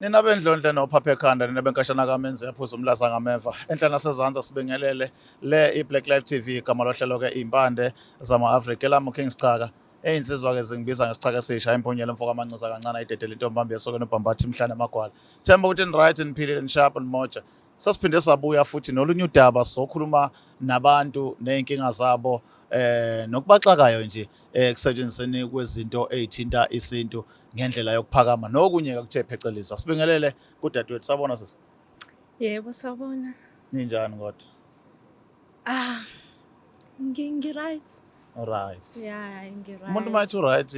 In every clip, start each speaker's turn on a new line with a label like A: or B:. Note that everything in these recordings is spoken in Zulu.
A: Nina bendlondle nophapha ekhanda, nina benkashana kamenzi yaphuza umlaza ngameva enhla nasezansi, sibingelele le i-Black Life TV. Igama lohlelo-ke Iy'mpande zama-Afrika, elami uKing Sichaka. Ey'nsizwa-ke zingibiza ngesichaka esisha impunyela mfo kamancinza kancane ayidedele intombi yesokeni ubhambathi imhlane amagwala. Themba ukuthi ni-right, niphilile, nishapha nimoja. Sesiphinde sabuya futhi nolunye udaba, sokhuluma nabantu ney'nkinga zabo nokubaxakayo nje ekusetshenziseni kwezinto ey'thinta isintu ngendlela yokuphakama nokunye kuthe phecelezi. Asibingelele kudadewethu, sabona sisi.
B: Yebo, sawubona.
A: Ninjani kodwa?
B: Ah, ngi-right.
A: Alright.
B: Yeah, ngi-right.
A: Umuntu uma ethi u-right,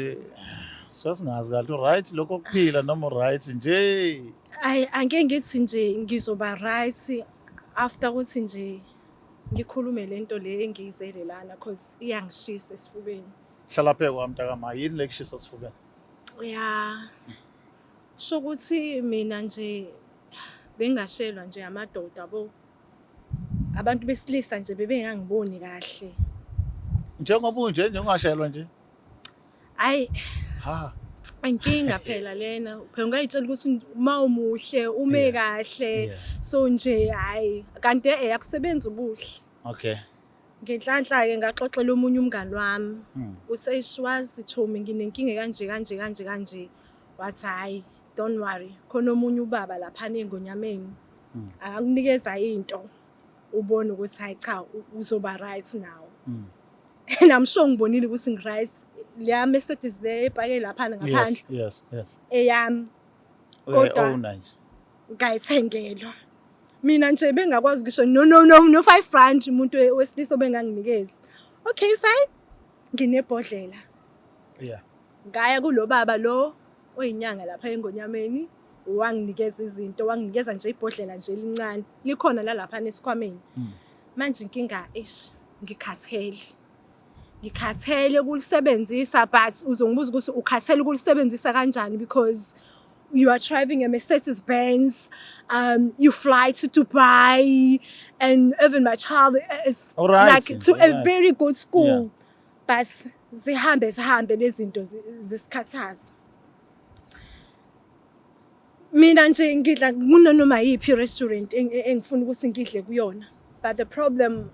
A: suke singazi kahle u-right lokho okuphila noma u-right nje.
B: Ayi, angeke ngithi nje ngizoba right after ukuthi nje ngikhulume lento le engiyizele lana, cause iyangishisa esifubeni.
A: Hlala phe kwami mntakama, yini le kushisa esifubeni?
B: Ya. Sho ukuthi mina nje bengashelwa nje amadoda bo. Abantu besilisa nje bebengangiboni kahle.
A: Njengoba unje nje ungashelwa nje.
B: Ayi.
A: Ha.
B: Inkinga phela lena, phela ungayitshela ukuthi uma umuhle ume kahle, so nje hayi, kanti akusebenzi ubuhle. Ngenhlanhla-ke ngaxoxela omunye umngani wami ukuthi, eish, wazi chomi, nginenkinga kanje kanje kanje kanje. Wathi, hhayi, don't worry, khona omunye ubaba laphana eNgonyameni angakunikeza into ubone ukuthi hayi cha, uzoba right now. And I'm sure ngibonile ukuthi ngi-right, leya Mercedes le epake laphana ngaphandle eyami. Kodwa
A: Uyayi-owner nje.
B: Ngayithengelwa mina nje, bengakwazi ngisho no no no no R5 umuntu wesilisa obenganginikezi. Okay, fine, nginebhodlela. Ngaya kulo baba lo oyinyanga lapha eNgonyameni, wanginikeza izinto, wanginikeza nje ibhodlela nje elincane, likhona nalapha esikhwameni. Manje inkinga, ish, ngikhathele, ngikhathele ukulisebenzisa. But uzongibuza ukuthi ukhathele ukulisebenzisa kanjani, because you are driving a Mercedes Benz, you fly to Dubai, and even my child is like to a very good school. But zihambe zihambe lezi zinto zisikhathaza. Mina nje ngidla kunanoma yiphi restaurant engifuna ukuthi ngidle kuyona. But the problem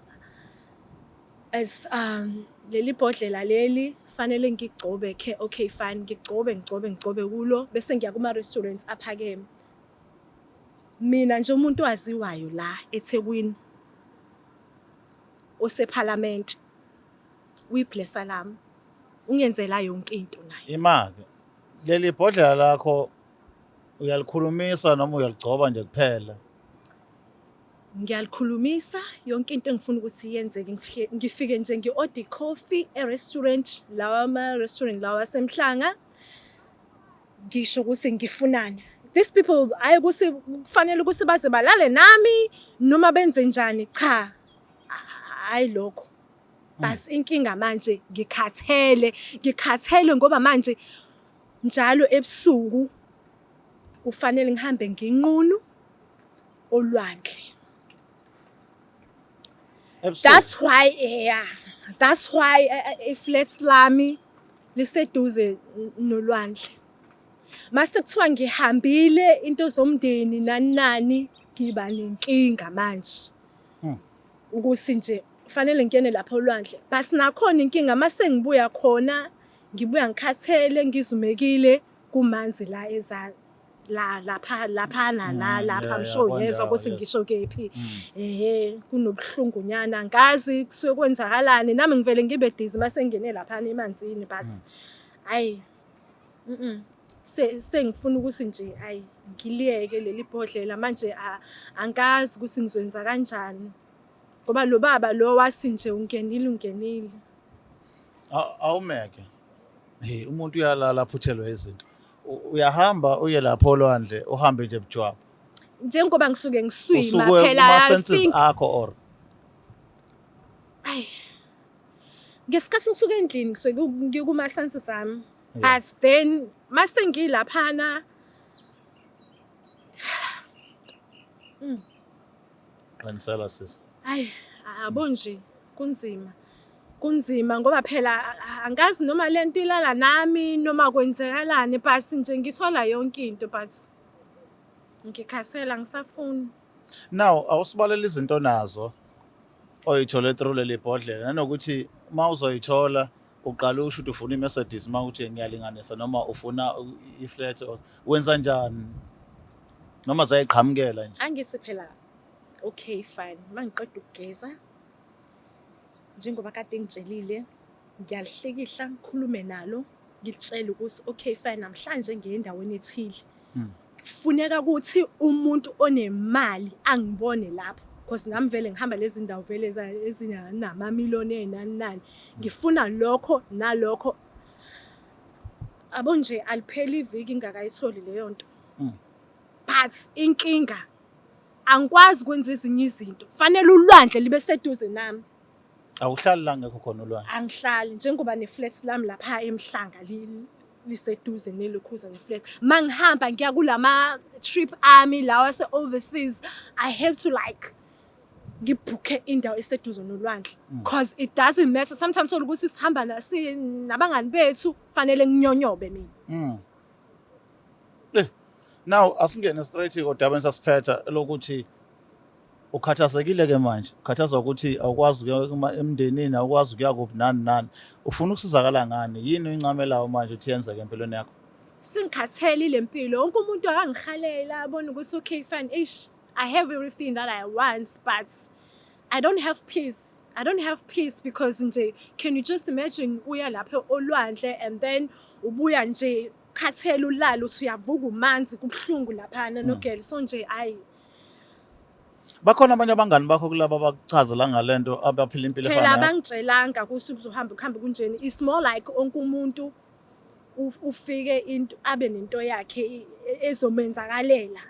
B: is leli bhodlela leli fanele ngigcobe ke. Okay, fine, ngigcobe, ngigcobe, ngigcobe kulo, bese ngiya kuma restaurants aphakeme. Mina nje umuntu owaziwayo la eThekwini osephalamende uyi-blesser lami, ungenzela yonke into naye.
A: Ima-ke, leli bhodlela lakho uyalikhulumisa noma uyaligcoba nje kuphela?
B: Ngiyalikhulumisa. Yonke into engifuna ukuthi yenzeke, ngifike nje ngi-order i-coffee e-restaurant lawa, ama-restaurant lawa asemhlanga, ngisho ukuthi ngifunani. These people, hhayi ukuthi kufanele ukuthi baze balale nami noma benze njani, cha, hhayi lokho. Bas inkinga manje ngikhathele, ngikhathele ngoba manje njalo ebusuku kufanele ngihambe nginqunu olwandle.
A: Ebusuku?
B: That's why, yeah, that's why i-flat lami liseduze nolwandle. Mase kuthiwa ngihambile, into zomndeni nani nani, ngiba nenkinga manje ukuthi nje fanele ngingene lapho olwandle. But nakhona inkinga, mase ngibuya khona ngibuya ngikhathele, ngizumekile, kumanzi la eza la lapha laphana la lapha. I'm sure uyezwa ukuthi ngisho kephi. Ehhe, kunobuhlungu nyana, angazi kusuke kwenzakalani, nami ngivele ngibe dizzy mase ngingene laphana emanzini. But hayi, sengifuna ukuthi nje ayi, ngiliyeke leli bhodlela manje. Angazi ukuthi ngizokwenza kanjani ngoba lo baba lo wathi nje ungenile, ungenile.
A: Awumeke. Hey, umuntu uyalala aphuthelwe izinto. Uyahamba uye lapho olwandle, uhambe nje bujwabu?
B: Njengoba ngisuke ngi-swima
A: Usuke
B: phela,
A: kuma
B: I
A: senses
B: think
A: akho or
B: ayi, ngesikhathi ngisuke endlini ngisuke ngikuma senses ami. But then mase ngilaphana
A: Qinisela sisi.
B: Hayi, abo nje kunzima, kunzima ngoba phela angazi noma lento ilala nami noma kwenzekalani, but nje ngithola yonke into, but Ngikhathele, angisafuni.
A: Now awusibalela izinto nazo oyithole through leli bhodlela, nanokuthi uma uzoyithola uqala usho ukuthi ufuna i-Mercedes, uma uthi ngiyalinganisa, noma ufuna i-flat, wenza njani, noma zayiqhamukela nje?
B: Angithi phela, okay fine, uma ngiqeda ukugeza, njengoba kade ngitshelile, ngiyalihlikihla, ngikhulume nalo, ngilitshele ukuthi okay fine, namhlanje ngiye endaweni ethile. Kufuneka ukuthi umuntu onemali angibone lapho, because nami vele ngihamba lezi ndawo vele ezinamamiliyoni nani nani. Ngifuna lokho nalokho. Abo nje alipheli iviki ngingakayitholi leyo nto. But inkinga, angikwazi ukwenza ezinye izinto. Fanele ulwandle libe seduze nami.
A: Awuhlali la ngekho khona ulwandle?
B: Angihlali, njengoba ne-flat lami lapha eMhlanga liseduze nelokhuza ne-flat. Mangihamba ngiya kulama trip ami lawa ase overseas, I have to like ngibhukhe indawo eseduze nolwandle, because it doesn't matter sometimes thola ukuthi sihamba nabangani bethu, fanele nginyonyobe mina.
A: Now asingene straight kodabeni sasiphetha lokuthi ukhathazekile ke manje, ukhathazwa ukuthi awukwazi ukuya emndenini, awukwazi ukuya kuphi, nani nani, ufuna ukusizakala ngani? Yini uyincamelayo manje ukuthi yenzeke empilweni yakho?
B: Sengikhathele ile mpilo. Wonke umuntu akangihalela, abone ukuthi okay fine, eish, I have everything that I want, but I don't have peace. I don't have peace because nje, can you just imagine, uya lapha olwandle and then ubuya nje khathele, ulala, uthi uyavuka umanzi, kubuhlungu laphana nogel. So nje ayi.
A: Bakhona abanye abangani bakho kulaba abakuchazela ngalento, abaphila impilo
B: Phela
A: efana nayakho?
B: Abangitshelanga ukuthi kuzohamba kuhambe kunjeni. It's more like onke umuntu ufike into abe nento yakhe ezomenzakalela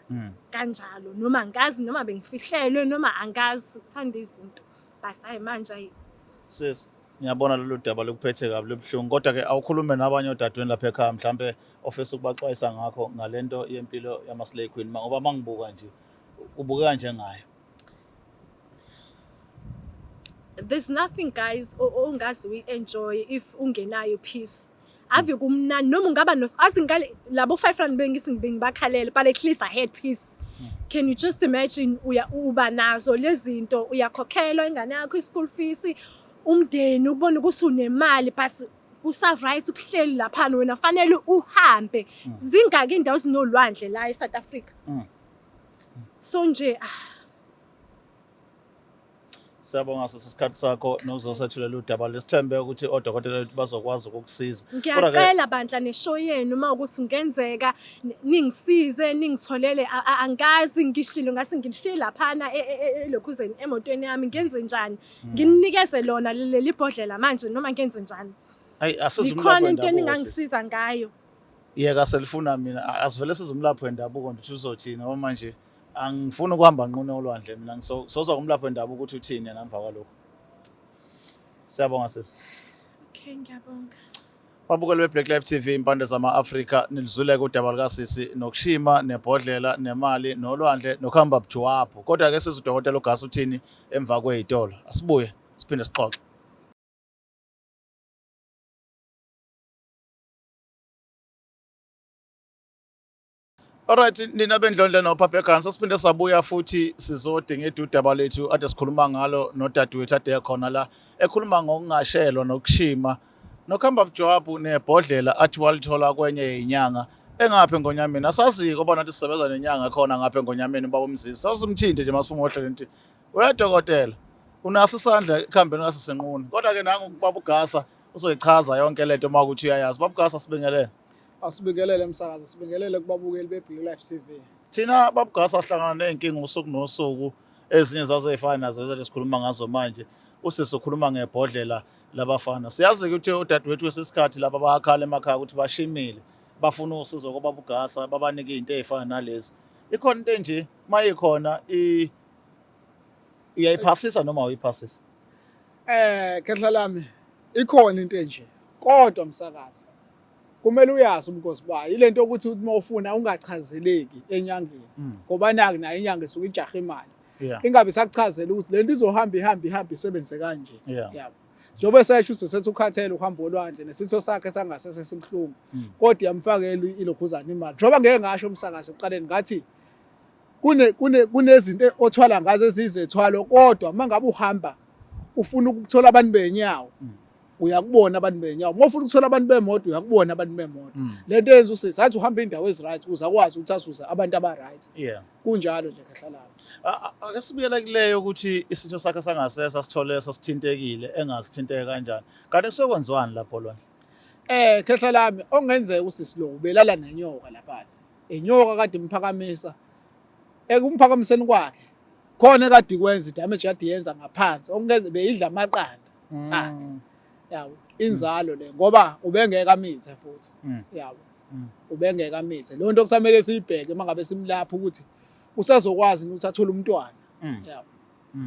B: kanjalo, noma angazi noma bengifihlelwe noma angazi, ukuthanda izinto, bas hayi manje ayi.
A: Sis, ngiyabona lolu daba likuphethe kabi, lubuhlungu, kodwa-ke awukhulume nabanye odadweni lapha ekhaya, mhlampe ofisa ukubaxwayisa ngakho ngalento yempilo yama-slay queen, ngoba uma ngibuka nje ubukeka njengayo.
B: There's nothing, guys, ongaze uyi-enjoy if ungenayo peace. Ave kumnandi noma ungaba no azi ngale labo R5 bengithi bengibakhalela, but at least I had peace. Can you just imagine, uya uba nazo lezi zinto, uyakhokhelwa ingane yakho i-school fees, umndeni ubone ukuthi unemali, but kusa-right ukuhleli laphana, wena fanele uhambe. Zingaki indawo ezinolwandle la e-South Africa? So nje ah.
A: Siyabonga sisi isikhathi sakho nozosethulela udaba. Lesithembe ukuthi odokotela bethu bazokwazi ukukusiza.
B: Ngiyacela bandla ne-show yenu, uma ukuthi kungenzeka ningisize, ningitholele angazi, ngishilo ngase ngilishiye laphana elokhuzeni emotweni yami. Ngenze njani? Ngininikeze lona leli bhodlela manje noma ngenze njani?
A: Hayi, asize umlaphi
B: Ikhona into
A: wendabuko, sisi.
B: eningangisiza ngayo?
A: Yeka, selifuna mina, asivele size umlaphi wendabuko nje ukuthi uzothini, ngoba manje angifuni ukuhamba nqune olwandle mina. Soza kumlaphi wendabuko ukuthi uthini yena emva kwalokho. Siyabonga sisi.
B: Okay, ngiyabonga.
A: Babukeli be-Black Life TV, impande zama-Afrika, nilizwile-ke udaba lukasisi nokushima nebhodlela nemali nolwandle nokuhamba bujuwaphu. Kodwa-ke sizwe udokotela uGasa uthini emva kwey'tolo. Asibuye siphinde sixoxe. Alright, nina bendlondle nophapha ekhaya, sasiphinde sabuya futhi sizodingida udaba lethu ade sikhuluma ngalo nodadewethu ade ekhona la ekhuluma ngokungashelwa nokushima nokuhamba buJwabu nebhodlela athi walithola kwenye yenyanga engapha eNgonyameni. Asazi ngoba nathi sisebenza nenyanga khona ngapha eNgonyameni, ubaba uMzisi. Sawusimthinte nje masiphuma ohlelo nti uyadokotela unaso isandla ekuhambeni kasisenqunu, kodwa ke nangu ubaba uGasa uzoyichaza yonke lento uma ukuthi uyayazi. Baba uGasa, sibingelele.
C: Asibingelele umsakazi, sibingelele kubabukeli be-Blue Life TV.
A: Thina babuGasa sihlangana ney'nkinga usuku nosuku, ezinye zazey'fana nazo lezi esikhuluma ngazo manje. Usisi ukhuluma ngebhodlela labafana. Siyazi ukuthi udadewethu kwesikhathi laba bayakhala emakhaya ukuthi bashimile, bafuna usizo kobaba uGasa, babanike iy'nto ey'fana nalezi. Ikhona into enje? Uma ikhona, uyayiphasisa noma awuyiphasisi?
C: Khehla lami, ikhona into enje. Kodwa msakazi, kumele uyazi ubungozi bayo. Ile nto ukuthi uma ufuna ungachazeleki enyangeni. Ngoba naki nayo inyanga isuke ijaha imali. Ingabe isakuchazela ukuthi lento izohamba ihambe ihambe isebenze kanje. Yabo. Njengoba esesho usesethi ukhathele ukuhamba olwandle nesitho sakhe sangasese sibuhlungu. Kodwa iyamfakela ilokhuzana imali. Njengoba ngeke ngasho umsakazi ekuqaleni ngathi Kune kune kunezinto othwala ngazo ezizethwalo kodwa mangabe uhamba ufuna ukuthola abantu benyawo uyakubona abantu benyawo. Uma ufuna ukuthola abantu bemoto uyakubona abantu bemoto. Lento yenza usisi athi uhamba indawo ezi-right ukuze akwazi ukuthi azuze abantu aba-right. Kunjalo nje khehla lami.
A: Ake sibuyele kuleyo ukuthi isitho sakhe sangasese asithole sasithintekile engazithinteke kanjani. Kanti kusuke kwenziwani lapho lwandle?
C: Khehla lami okungenzeka usisi lo ubelala nenyoka lapha. Inyoka kade imphakamisa. Ekumphakamiseni kwakhe khona ekade ikwenza idamage kade yenza ngaphansi okungenza beyidla amaqanda akhe. Yabo inzalo le ngoba ubengeke amithe futhi. Yabo. Ubengeke amithe. Leyo nto kusamele siyibheke uma ngabe simlapha ukuthi usazokwazi ukuthi athole umntwana. Yabo.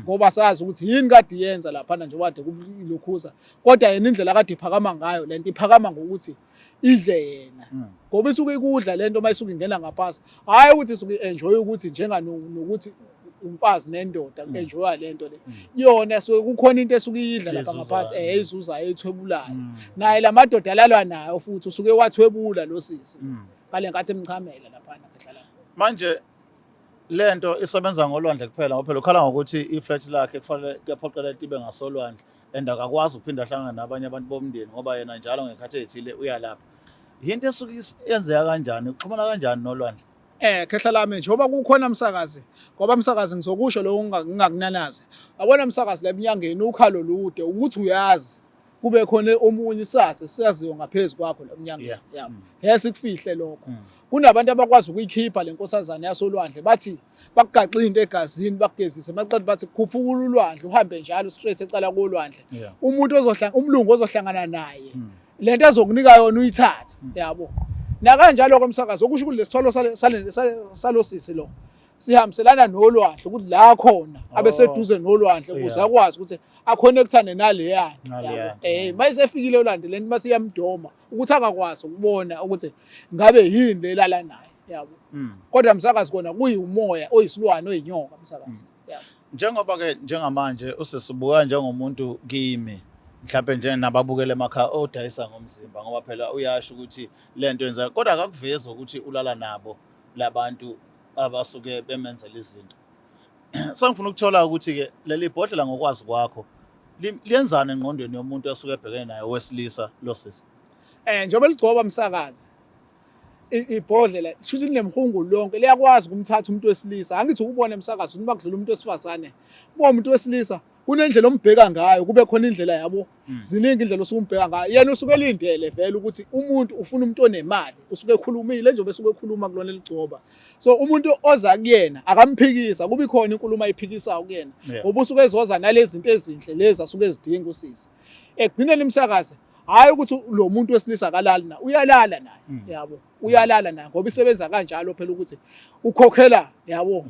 C: Ngoba sazi ukuthi yini kade iyenza laphana njengoba kade kulokhuza kodwa yena indlela kade iphakama ngayo lento iphakama ngokuthi idle yena ngoba isuke ikudla lento uma isuke ingena ngaphansi hhayi ukuthi isuke i-enjoy ukuthi njenganokuthi umfazi nendoda ku-enjoya lento le yona suke kukhona into esuke iyidla lapha ngaphansi eyizuzayo eyithwebulayo naye la madoda alalwa nayo futhi usuke wathwebula lo sisi ngale nkathi emchamela laphana khehla.
A: Manje lento isebenza ngolwandle kuphela ngoba phela ukhala ngokuthi iflat lakhe kufanele kuyaphoqeleka ibe ngasolwandle and akakwazi ukuphinda ahlangane nabanye abantu bomndeni ngoba yena njalo ngekhathi eyithile uyalapha. Yinto esuke yenzeka kanjani, uxhumana kanjani nolwandle?
C: Khehla lami njengoba kukhona msakazi ngoba msakazi ngizokusho lokho ngingakunanazi. Yabona msakazi la eminyangeni ukhalo lude ukuthi uyazi kube khona omunye isasa siyaziwa ngaphezu kwakho la emnyangeni. Yabo. Ngeke sikufihle lokho. Kunabantu abakwazi ukuyikhipha le nkosazana yasolwandle bathi bakugaxe into egazini bakugezise maqeda bathi khuphuka ulwandle uhambe njalo straight ecala kolwandle. Umuntu ozohlanga umlungu ozohlangana naye lento azokunika yona uyithathe yabo. Nakanjalo ke umsakazo okusho ukuthi lesithwalo salosisi lo sihambiselana nolwandle ukuthi la khona abeseduze nolwandle ukuze akwazi ukuthi aconnectane naleyana yabo. Mayisefikile olwandle lento masiyamdoma ukuthi akakwazi ukubona ukuthi ngabe yini lelala naye yabo. Kodwa msakazi kona kuyiwumoya oyisilwane oyinyoka msakazi. Yabo.
A: Njengoba ke njengamanje usisibuka njengomuntu kimi mhlawumbe nje nababukele emakhaya odayisa ngomzimba ngoba phela uyasho ukuthi lento yenzeka kodwa akakuvezi ukuthi ulala nabo labantu abasuke bemenzela izinto. Sengifuna ukuthola ukuthi ke leli bhodlela ngokwazi kwakho liyenzani engqondweni yomuntu osuke ebhekene naye owesilisa lo sisi?
C: Njengoba ligcoba msakazi ibhodlela shuthi linemhungulu lonke liyakwazi ukumthatha umuntu wesilisa. Angithi ukubona emsakazi ukuthi makudlula umuntu wesifazane uma umuntu wesilisa kunendlela ombheka ngayo kube khona indlela yabo. Ziningi indlela osuke umbheka ngayo. Yena usuke elindele vele ukuthi umuntu ufuna umuntu onemali usuke ekhulumile njengoba esuke ekhuluma kulona eligcoba. So umuntu oza kuyena akamphikisa kuba ikhona inkulumo ayiphikisayo kuyena ngoba usuke ezoza nalezi zinto ezinhle lezi asuke ezidinga usisi. Ekugcineni umsakazi hhayi ukuthi lo muntu wesilisa akalali na uyalala naye yabo uyalala naye ngoba isebenza kanjalo phela ukuthi ukhokhela yabo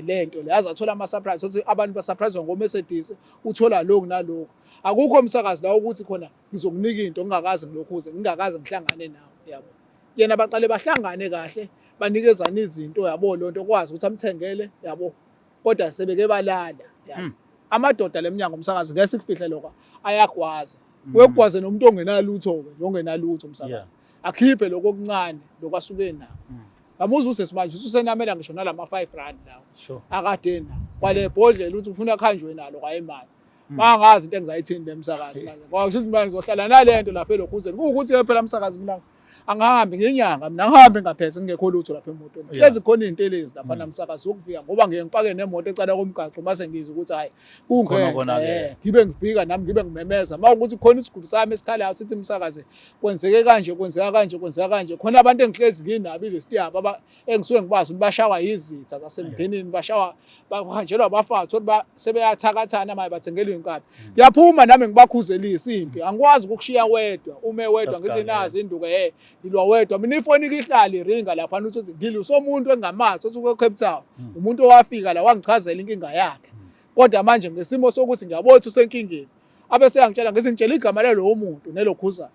C: lento le azathola ama surprise uthi abantu ba surprise ngo Mercedes uthola lokhu nalokhu akukho umsakazi la ukuthi khona ngizokunika into ngingakaze ngilokhuze ngingakaze ngihlangane nawe yabo yena baqale bahlangane kahle banikezana izinto yabo lonto kwazi ukuthi amthengele yabo kodwa sebeke balala yabo amadoda leminyango umsakazi ngeke sikufihle lokho ayagwaza uyokugwaza nomuntu ongenalutho ke ongenalutho umsakazi akhiphe lokho okuncane lokho asuke nako Ngamuza usesimanje usenamela ngisho nalama 5 rand lawo akade na kwale bhodlela uthi ufuna khanjwe nalo kwayimali mangazi into engizayithini lemsakazi manje ngoba kusho ukuthi manje ngizohlala nalento lapha elokhuzeni kuwukuthi ke phela msakazi mina angihambi ngenyanga mina angihambi ngaphethe ngingekho lutho lapha emotweni hlezi khona izintelezi lapha namsakazi zokufika ngoba ngiye ngipake nemoto ecala komgaqo mase ngizwe ukuthi hayi kungenhla ngibe ngifika nami ngibe ngimemeza uma ukuthi khona isiguli sami esikhalayo sithi msakaze kwenzeke kanje kwenzeka kanje kwenzeka kanje khona abantu engihlezi nginabo ilist yabo engisuke ngibazi ukuthi bashawa yizitha zasemndenini bashawa bahanjelwa abafazi thola sebeyathakathana manje bathengelwa inkabi ngiyaphuma nami ngibakhuzelisa impi angikwazi ukukushiya wedwa ume wedwa ngithi nazi induku ngilwa wedwa mina ifoni ihlala iringa lapha uthi ngilwa umuntu engamazi othi uke Cape Town umuntu owafika la wangichazela inkinga yakhe kodwa manje ngesimo sokuthi ngiyabona ukuthi usenkingeni abese yangitshela ngithi ngitshela igama lalowo muntu nelokhuzana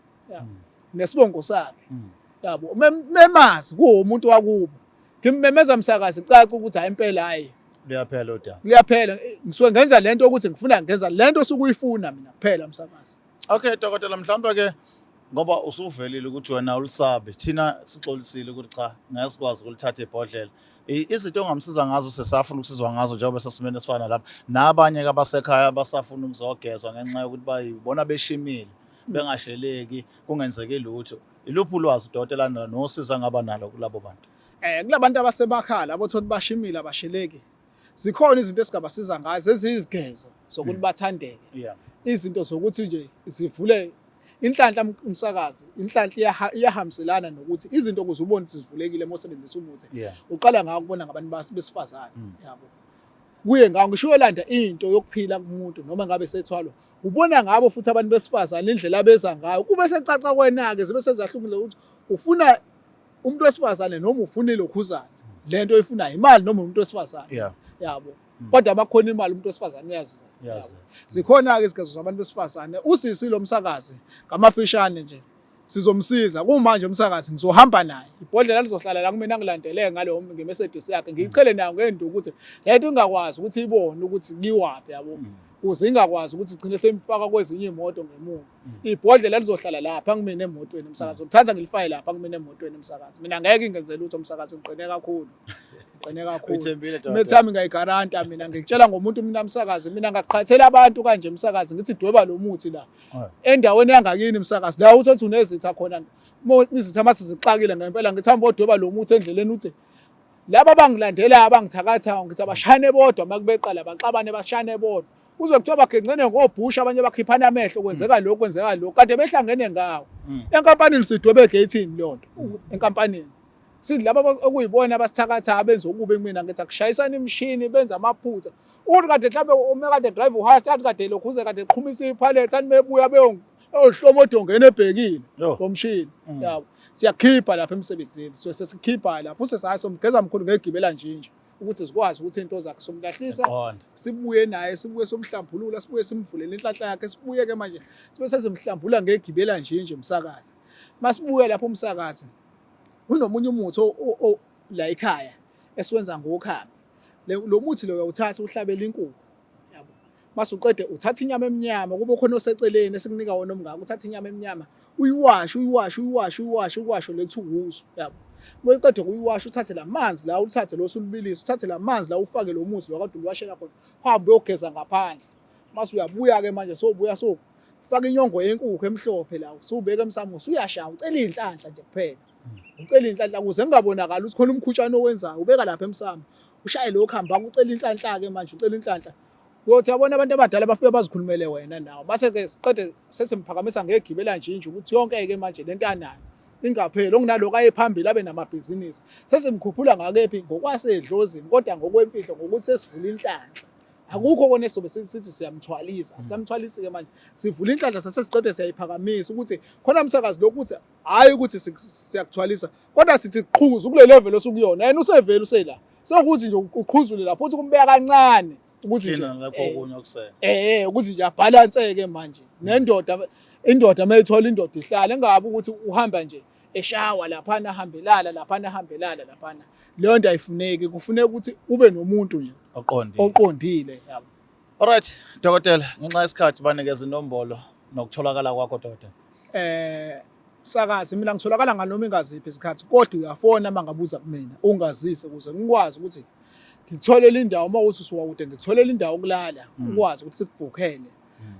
C: nesibongo sakhe yabo memazi kuwo umuntu wakubo ngimmemeza msakazi caca ukuthi hayi impela hayi
A: liyaphela udaba
C: liyaphela ngisuke ngenza lento ukuthi ngifuna ngenza lento osuke uyifuna mina kuphela msakazi.
A: Okay dokotela, mhlawumbe ke ngoba usuvelile ukuthi wena ulisabi, thina sixolisile ukuthi cha ngeke sikwazi ukulithatha ibhodlela. Izinto ongamsiza ngazo sesafuna ukusizwa ngazo njengoba sesimeni esifana lapha. Nabanye ke abasekhaya abasafuna ukuzogezwa ngenxa yokuthi bayibona beshimile, bengasheleki, kungenzeki lutho. Iluphi ulwazi udokotela analo nosizo angaba nalo kulabo bantu?
C: Kulabantu abasemakhala abothola bashimile abasheleki. Zikhona izinto esingabasiza ngazo eziyizigezo zokuthi bathandeke. Izinto zokuthi nje zivule inhlanhla umsakazi, inhlanhla iyahambiselana nokuthi izinto ukuze ubone ukuthi zivulekile uma usebenzisa umuthi. Uqala ngawo ukubona ngabantu besifazane yabo. Kuye ngawo ngisho uyolanda into yokuphila kumuntu noma ngabe sethwalwa ubona ngabo futhi abantu besifazane indlela abeza ngayo kube secaca kwena-ke zibe sezahlukile ukuthi ufuna umuntu wesifazane noma ufuna ilokhuzana lento oyifunayo imali noma umuntu wesifazane yabo kodwa abakhona imali umuntu wesifazane uyaziza
A: Uyazi.
C: Zikhona-ke izigezo zabantu besifazane usisi lo msakazi ngamafishane nje sizomsiza kumanje umsakazi ngizohamba naye ibhodlela lizohlala la kumina ngilandele ngalo ngeMercedes yakhe ngiyichele nayo ngenduku ukuthi lento ingakwazi ukuthi ibone ukuthi kiwaphi yabo ukuze ingakwazi ukuthi igcine semfaka kwezinye imoto ngemuva ibhodlela lizohlala lapha kumina emotweni umsakazi ngithatha ngilifake lapha kumina emotweni umsakazi mina ngeke ingenze lutho umsakazi ngiqine kakhulu ngiqine kakhulu
A: Uyithembile, dokotela.
C: Imithi yami ngiyayigaranta mina ngikutshela ngomuntu mina msakazi mina ngaqhathela abantu kanje msakazi ngithi dweba lo muthi la endaweni yangakini msakazi la uthi unezitha khona izitha mase zixakile ngempela ngithi hamba odweba lo muthi endleleni uthi laba abangilandelayo abangithakathayo ngithi abashane bodwa uma kubeqala baxabane bashane bodwa uzwe kuthiwa bagencene ngobhusha abanye bakhiphana amehlo kwenzeka lokhu kwenzeka lokhu kade behlangene ngawo enkampanini sidwebe egeyithini leyo nto enkampanini sithi laba okuyibona abasithakatha abenza okubi kumina ngithi akushayisana imishini benza amaphutha uthi kade mhlawumbe uma kade drive uhast athi kade lokhu uze kade qhumisa iphalethe athi mebuya beyohloma odongeni ebhekile ngomshini yabo siyakhipha lapha emsebenzini so sesikhipha lapho usesayi somgeza mkhulu ngegibela nje nje ukuthi sikwazi ukuthi into zakhe somlahlisa sibuye naye sibuye somhlambulula sibuye simvulele inhlanhla yakhe sibuye ke manje sibe sezimhlambula ngegibela nje nje umsakazi masibuye lapho umsakazi kunomunye umuthi la ekhaya esiwenza ngokhambi lo muthi lo uyawuthatha uhlabele inkukhu yabo mase uqede uthatha inyama emnyama kube khona oseceleni esikunika wona omngaka uthatha inyama emnyama uyiwashe uyiwashe uyiwashe uyiwashe uwashe lethu ukuzo yabo uma uqede kuyiwasha uthathe la manzi la uthathe lo osulibilisa uthathe la manzi la ufake lo muthi lo kade uliwashela khona uhambe uyogeza ngaphandle mase uyabuya-ke manje sobuya so faka inyongo yenkukhu emhlophe la usubeka emsamo usuyashaya ucela iy'nhlanhla nje kuphela ucela iy'nhlanhla ukuze kungabonakali ukuthi khona umkhutshane owenzayo ubeka lapha emsamo ushaye lokhu hamba ucela inhlanhla-ke manje ucela inhlanhla uyothi yabona abantu abadala bafike bazikhulumele wena nawo base-ke siqede sesimphakamisa ngegibela nje nje ukuthi yonke-ke manje le nto anayo ingapheli okunaloko aye phambili abe namabhizinisi sesimkhuphula ngakephi ngokwasedlozini kodwa ngokwemfihlo ngokuthi sesivula inhlanhla akukho kona esizobe sithi siyamthwalisa asamthwalisi-ke manje sivula inhlanhla sasesiqede siyayiphakamisa ukuthi khona msakazi lokhu ukuthi hhayi ukuthi siyakuthwalisa kodwa sithi qhuzu kule level osukuyona yena usevele usela sekuthi nje uqhuzule lapho uthi kumbeka kancane ukuthi nje
A: lapho okunye okusele
C: ukuthi nje abhalanseke manje nendoda indoda mayithola indoda ihlale engabe ukuthi uhamba nje eshawa laphana ahambelala laphana ahambelala laphana leyo nto ayifuneki kufuneka ukuthi ube nomuntu nje
A: oqondile
C: oqondile yabo
A: Alright dokotela ngenxa yesikhathi banikeza inombolo nokutholakala kwakho dokotela
C: Sakazi mina ngitholakala nganoma ingaziphi izikhathi kodwa uyafona uma ngabuza kumina ungazise ukuze ngikwazi ukuthi ngikutholele indawo uma uthi usuka kude ngikutholele indawo yokulala ukwazi ukuthi sikubhukhele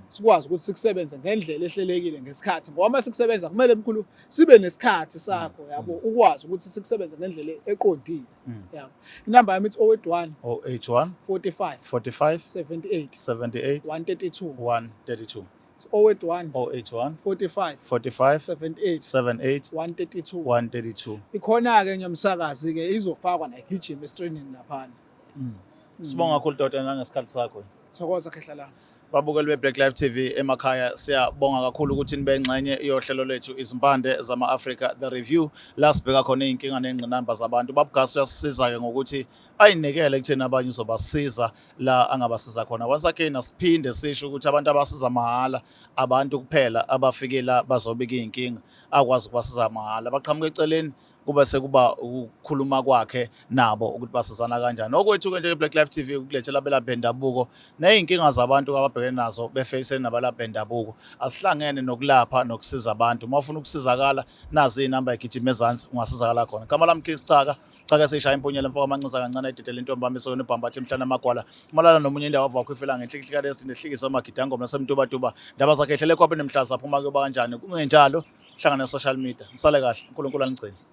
C: sikwazi ukuthi sikusebenze ngendlela ehlelekile ngesikhathi ngoba uma sikusebenza kumele mkhulu sibe nesikhathi sakho yabo ukwazi ukuthi sikusebenze ngendlela eqondile yabo inamba yami ithi 081
A: 081
C: 45
A: 45
C: 78
A: 78
C: 132
A: 132
C: It's 081
A: 081
C: 45
A: 45
C: 78
A: 78
C: 132
A: 132
C: ikhona-ke nyomsakazi ke izofakwa nayigijima esitrinini laphana
A: Sibonga kakhulu dokotela nangesikhathi sakho.
C: Thokoza khehla lami.
A: Babukeli be-Black Life TV emakhaya siyabonga kakhulu ukuthi nibe ngxenye yohlelo lethu Izimpande zama-Afrika The Review la sibheka khona iy'nkinga ney'ngqinamba zabantu. Babugasi uyasisiza-ke ngokuthi ayinikele ekutheni abanye uzobasiza la angabasiza khona. Once again asiphinde sisho ukuthi abantu abasiza mahhala abantu kuphela abafike la bazobika iy'nkinga akwazi ukubasiza mahhala. Baqhamuka eceleni. Kube sekuba ukukhuluma kwakhe nabo ukuthi basizana kanjani. Okwethu-ke njenge-Black Life TV ukulethela abelaphi bendabuko ney'nkinga zabantu ababhekene nazo befeyisene nabalaphi bendabuko. Asihlangene nokulapha nokusiza abantu. Uma ufuna ukusizakala, nazi iy'namba egijima ezansi, ungasizakala khona. Igama lami King Schaka, Chaka seyishaya impunyela mfoko amancinza kancane ededela intombi yami esokweni ibhambathi emhlane amagwala. Umalala nomunye indawo avakho ifela ngenhlikihlika lesinehlikiso amagidangoma nasemtubatuba. Ndaba zakhe ehlele kwabe nemhlaza aphuma kuyoba kanjani. Kungenjalo, hlangana social media. Nisale kahle, uNkulunkulu anigcine.